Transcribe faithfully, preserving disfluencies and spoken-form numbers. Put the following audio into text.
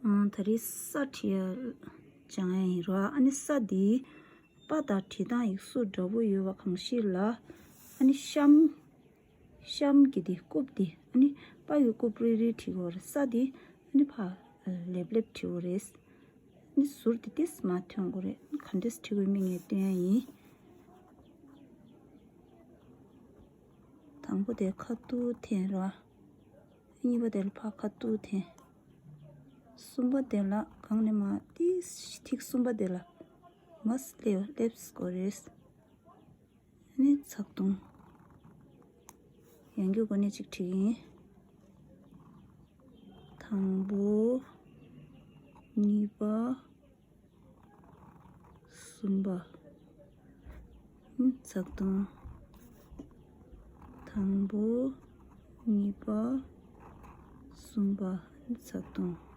ཨང་། ད་རེས་ས་བྲི་ཡ་སྦྱང་ཡ་ཡིན་ར། ཨ་ནི་ས་འདི་པ་དང་བྲི་སྟངས་ཡིག་གཟུགས་འདྲ་པོ་ཡོད་པ་གང་ཞིག་ལ། ཨ་ནི་གཤམ་གཤམ་གྱི་འདི་རྐུབ་འདི་ཨ་ནི་པ་ཡི་རྐུབ་རིལ་རིལ་བྲི་དགོས་རེད། ས་འདི་ཨ་ནི་ཕར་ལེབ་ལེབ་བྲི་དགོས་རེད། ཨ་ནི་ཟུར་འདི་ཏིས་མར་ཐོན་དགོས་རེད། ག་འདྲས་བྲི་དགོས་མིན་ངས་སྟོན་ཡ་ཡིན། དང་པོ་དེ་ཁ་ཐུག་འཐེན་ར། གཉིས་པ་དེ་ལ་ཕར་ཁ་ཐུག་འཐེན། གསུམ་པ་དེ་ལ་གང་ནས་མར་ཏིས་ཐིག་གསུམ་པ་དེ་ལ་མར་སླེབས་སླེབས་དགོས་རེད། ཨ་ནི་ཚགས་ཐུང་ཡང་སྒོ་ནས་གཅིག་བྲིས་ཡིན། དང་པོ། གཉིས་པ། གསུམ་པ། ཚགས་ཐུང་། དང་པོ། གཉིས་པ། གསུམ་པ། ཚགས་ཐུང་།